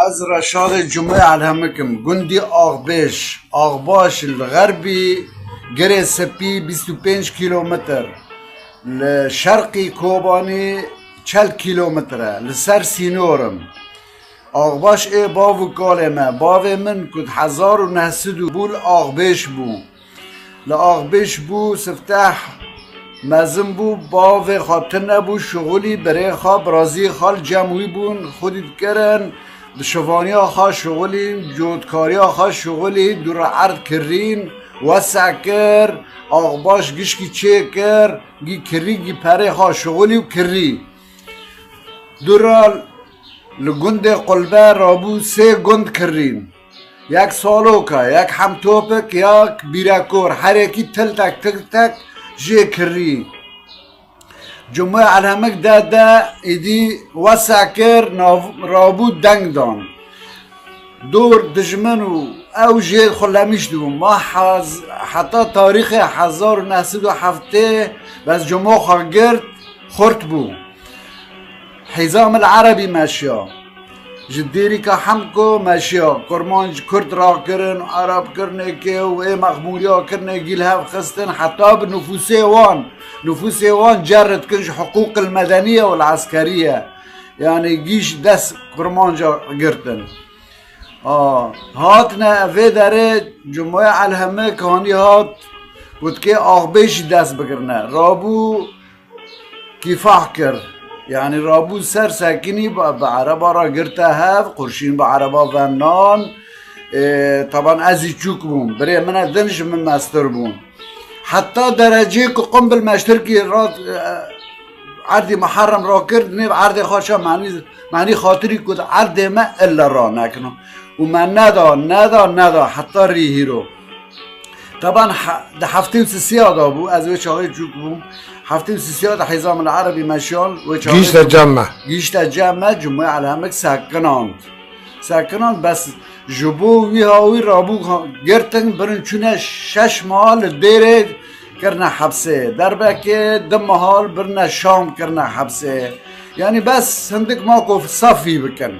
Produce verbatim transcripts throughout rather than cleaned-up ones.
Ez Reşadê Cumê Elhemik im, gundî Axbêj. Axbaş li xerbî Girê Spî bîst û pênc kîlometr, li şerqî Kobanî çel kîlometr e, li ser sînor im. Axbaş ê bav û kalê me, bavê min ku di hezar û neh sed û bû li Axbêj bû. Li Axbêj bû, sifteh mezin bû, bavê xwe tune bû, şixulî birê xwe, biraziyê xwe li cem wî bûn, xwedî dikirin, di şivaniya xwe şixulîn, cotkariya xwe şixulî, dû re erd kirîn, wese kir, Axbaş gişkî çêkir, gî kirî, gî perê xwe şixulî û kirî. Dû re li gundê Qulbe rabû sê gund kirîn. Yek Saloka, yek Hemtopik, yek Bîrekor. Herekî tiltek tiltek jê kirî. Cumê Elhemik de de êdî wese kir, nav-, rabû deng dan. Dor dijmin û ew jê xwe lemîş dibûn. Ma hez-, heta tarîxê hezar û neh sed û heftê bes cumo xwe girt, xurt bû. Hîzam el Erebî meşiya. Ji dêrîka Hemko meşiya. Kurmanc Kurd rakirin, Ereb kirinê kê û ê mexmûriya kirinê gîl hev xistin, heta bi nufûsê wan, nufûsê wan cerr dikin ji hiqûq el medeniye û el eskeriye. Yanî gîş dest Kurmanca girtin. A, hatine vê derê Cumoya Elhemik hanî hat, gotkê Axbêjî dest bigirine. Rabû kîfah kir. Yanî rabû ser sekinî bi, bi ereba re girte hev, qurşîn bi ereba ve nan. E, taban ez jî çûk bûm. Birê min e din ji min mestir bûn. Heta dereceyê ku qum bil meştirkî rat, e, erdî Muharrem rakir, nêv erdê xwe şa manî, manî xatirî ku di erdê me ille ra nekino. Û me neda, neda, neda, heta rî hîro. Taban he-, di heftê û sisiya da bû, ez wê çaxê çûk bûm. Heftê û sisiya di Hîzam el Erebî meşal, wê çaxê Gihîşte çûk cem me. Gihîşte cem me, Cumhurê Elhemik sekinand. Sekinand, bes ji bo wî hawî rabû ha-, girtin, birin çûne şeş meha li dêrê kirine hepsê. Derbekê du meha birine Şam kirine hepsê. Yanî bes hindik ma ku safî bikin.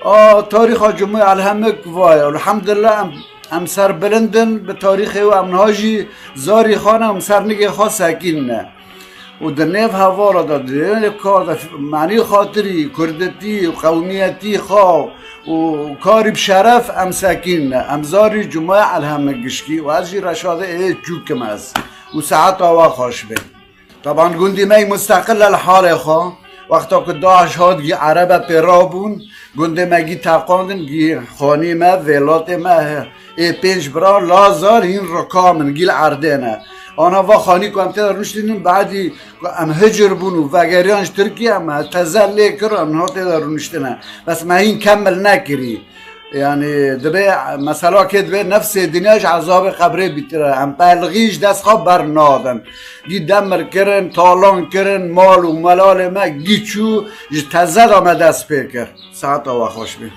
A, tarîxa Cumhurê Elhemik vay. Elhamdulillah em, em serbilind in bi tarîxê û em niha jî zarî xwe ne, em ser nigê xwe sekîn ne. Û di nêv hevala de, di nêv kar de, manî xatirî, kurdetî û qewmiyetî xwe û karî bi şeref em sekîn ne. Em zarî Cumhurê Elhemik gişkî û ez jî Reşadê ê çûk im ez. Û saeta we xweş be. Taban gundî me yî musteqil e li halê xwe. Wexta ku DAIŞ hat gî erebe pê rabûn, gundê me gî teqandin, gî xanî me, vêlatê me, ê pênc bira, lazar hîn rika min, gî li erdê ne. Ana va xanî ku em tê de rûniştînin, badî ku em hicir bûn û vegeriyan ji Tirkiye, em teze lê kir, em niha tê de rûniştine. Bes me hîn kemil nekirî. Yanî, dibê, mesela kê dibê nefsê dinya ji ezabê qebrê bîtir e. Em pelixî ji dest xwe bernadin. Gî demir kirin, talan kirin, mal û melalê me gî çû, ji teze de me dest pê kir. Saeta we xweş bê.